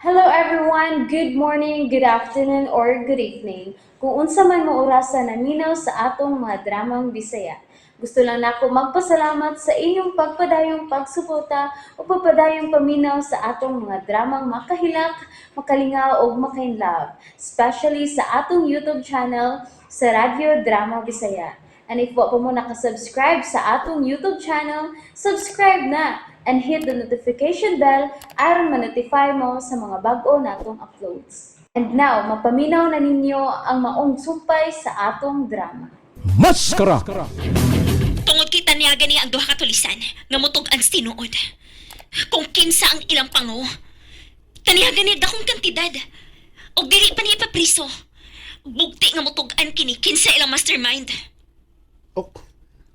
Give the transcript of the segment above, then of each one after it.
Hello everyone! Good morning, good afternoon, or good evening. Kung unsa man mo orasa naminaw sa atong mga dramang Bisaya. Gusto lang nako magpasalamat sa inyong pagpadayong pagsuporta o pagpadayong paminaw sa atong mga dramang makahilak, makalingaw ug makainlove, especially sa atong YouTube channel sa Radyo Drama Bisaya. And if wa pa mo nakasubscribe sa atong YouTube channel, subscribe na and hit the notification bell aron ma-notify mo sa mga bag-o natong uploads. And now, mapaminaw na ninyo ang maong sumpay sa atong drama. Maskara! Tungod kay taniyaga niya ang duha ka tulisan nga mutug-an sa tinuod. Kung kinsa ang ilang pango, taniyaga niya dakong kantidad. Og dili pa niya ipapriso. Bugti nga mutug-an kini kinsa ilang mastermind. Oh,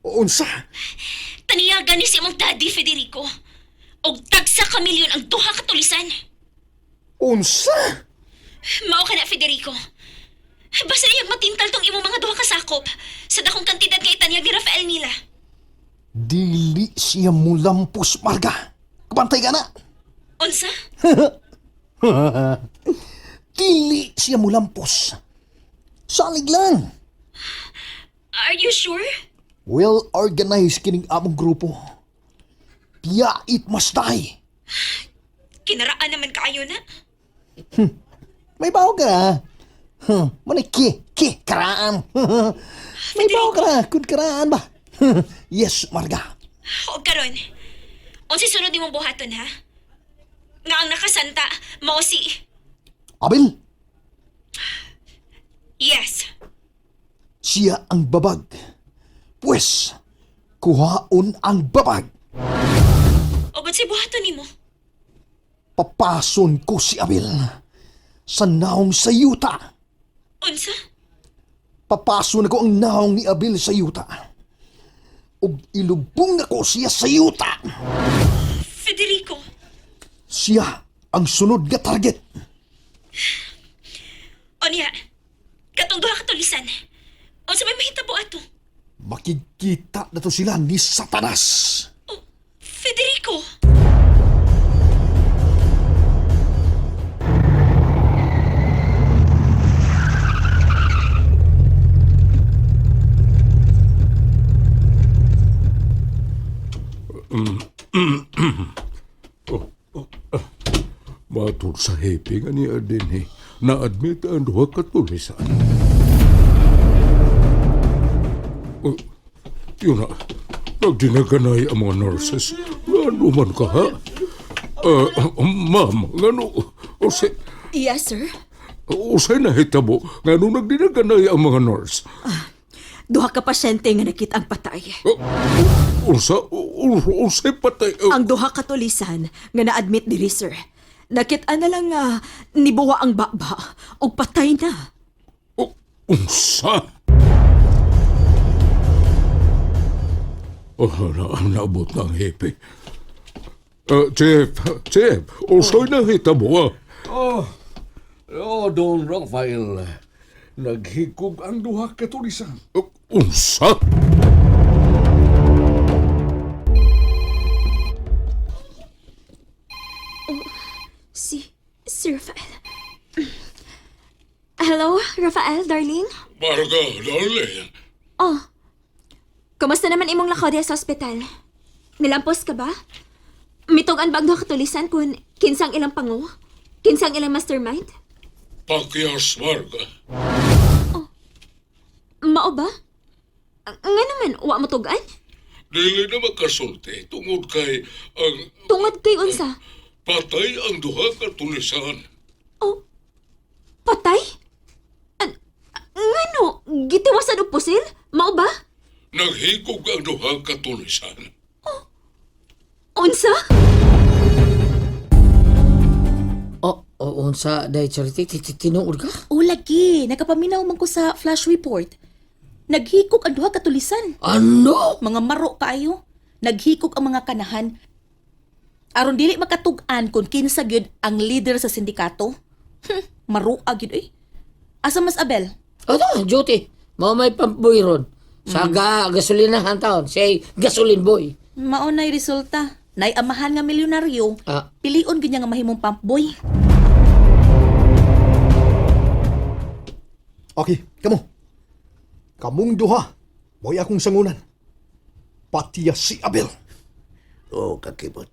unsa? Taniyaga ni si imong daddy Federico. Og tagsa ka milyon ang duha ka tulisan. Unsa? Mao ka na, Federico. Basta niyang matintal tong imong mga duha ka sakop sa dakong kantidad nga itanyag ni Rafael nila. Dili siya mulampos, Marga. Kabantay ka na. Unsa? Dili siya mulampos. Salig lang. Are you sure? Well organized kining among grupo. Pia it must die. Kinaraan naman kaayo na. May bawo ka na. Huh, manay ki, ki, karaan. May bawo ka na, kun karaan ba? Yes, Marga. O karon. Unsa sunod nimong buhaton ha? Nga ang nakasanta mao si Abel, Yes. siya ang babag. Pwes, kuhaon ang babag. O si buhaton nimo? Papason ko si Abel sa naong sa yuta. Unsa? Papason ako ang naong ni Abel sa yuta. Ug ilubong ako siya sa yuta. Federico. Siya ang sunod nga target. Onya. Katong duha ka tulisan. Unsa may mahitabo ato? Makikita na to sila ni Satanas. Oh, Federico. Matul sa happy nga niya din eh. Na-admit ang duha ka tulisan. Oh, yun na. Nagdinaganay ang mga nurses. Ano man ka ha? Ma'am, ngano? O si, Yes, sir. o say nahitabo, ngano nagdinaganay ang mga nurse? Duha ka pasyente nga nakita ang patay. Oh, unsa, unsay patay? Ang duha ka tulisan nga na-admit diri, sir. Nakita na lang nga nibuwa ang baba og patay na. Oh, unsa? Oh, na, naabot na ang hepe. Chief, Chief, usoy nahitabo ah. Oh, oh, Don Rafael. Naghikog ang duha ka tulisan. Oh, unsa? Si Rafael. Hello, Rafael, darling. Marga, darling. Oh. Kumusta naman imong lakaw diha sa ospital? Nilampos ka ba? Mitog-an ba ang duha ka tulisan kung kinsang ilang pango? Kinsang ilang mastermind? Pakyas, Marga. Mao ba? Nga naman, wa mo tugan? Dili na makasulti tungod kay ang Tungod kay unsa? patay ang duha ka tulisan. Oh, patay? Ngano? Gitiwasan og pusil? Mao ba? Naghikog ang duha ka tulisan. Unsa? Oh, oh, unsa day Charity, tinuod ka? O lagi, nakapaminaw man ko sa flash report. Naghikog ang duha ka tulisan. Ano? Mga maro kaayo. Naghikog ang mga kanahan. Aron dili makatug-an kung kinsa gyud ang leader sa sindikato. Maro gyud eh. Asa mas Abel? Ano, duty. Mao may pamboy ron. Sa gasolinahan taon, say gasoline boy. Mao na'y resulta. Nay amahan nga milyonaryo. Ah. Pilion gyud niya nga mahimong pump boy. Okay, kamo. Kamong duha, mo'y akong sangunan. Patiya si Abel. Oh, kakibot.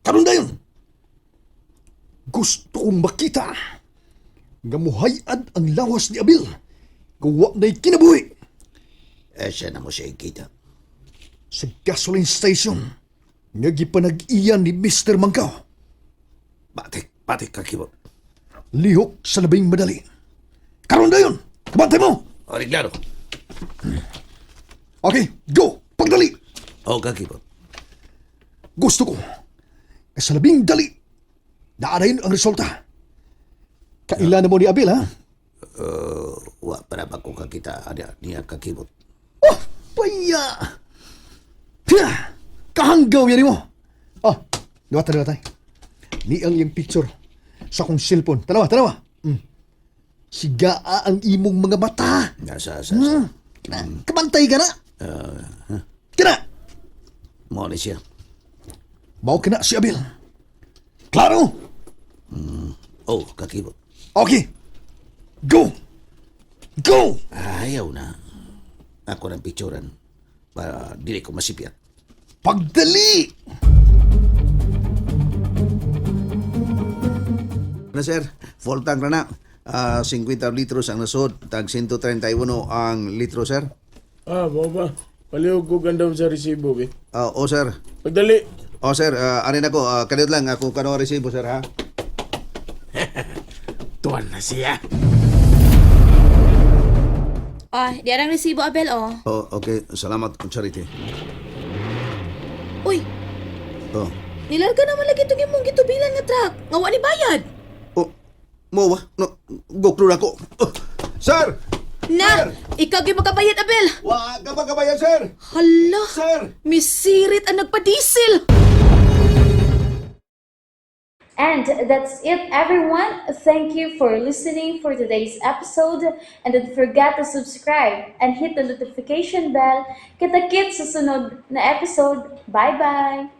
Karon dayon. Gusto kong makita nga muhayad ang lawas ni Abel. Kung wa na'y kinabuhi Asa na mo siya kita. Sa gasoline station nga gipanag-iya ni Mr. Mangkaw. Batik, batik kakibot. Lihok sa labing madali. Karon dayon, kabantay mo! Ori, klaro. Okay, go! Pagdali! Oh, kakibot. Gusto ko nga sa labing dali, naarayon ang resulta. Kailan na mo ni Abel, ha? Wa para ba ko kakita ada niya kakibot. Oh, paya! Pia! Kahanggaw yan mo! Oh, diwata, diwata. Ni ang iyang picture sa akong cellphone. Tanawa, tanawa. Sigaa ang imong mga mata. Nasa sa sa. Kina, kamantay ka na. Kina! Mo ni siya. Mao kina si Abel. Klaro? Oh, kakibot. Okay. Go! Go! Ayaw na. Ako ng picturean para dili ko masipyat. Pagdali! Na sir, full tank na na. Ah, 50 litros ang nasod, tag 131 ang litro sir. Ah, mo ba? Palihog ko gandam sa resibo, be. Ah, oh sir. Pagdali. Oh sir, anin ako, kaniyot lang ako kano resibo sir ha. Tuwan na siya. Ah, di arang resibo, Abel, oh. Oh, okay, salamat Charity. Uy, Oh. nilarga naman lagi itong imong gitubilan nga truck. Nga wa ni bayad. Oh, mo ba? No, gokro na ko. Oh, sir! Na, ikaw gyud makabayad, Abel. Wa ka ba kabayan sir? Hala. Sir! Misirit ang nagpa-diesel. And that's it, everyone. Thank you for listening for today's episode. And don't forget to subscribe and hit the notification bell. Kita-kits sa sunod na episode. Bye-bye!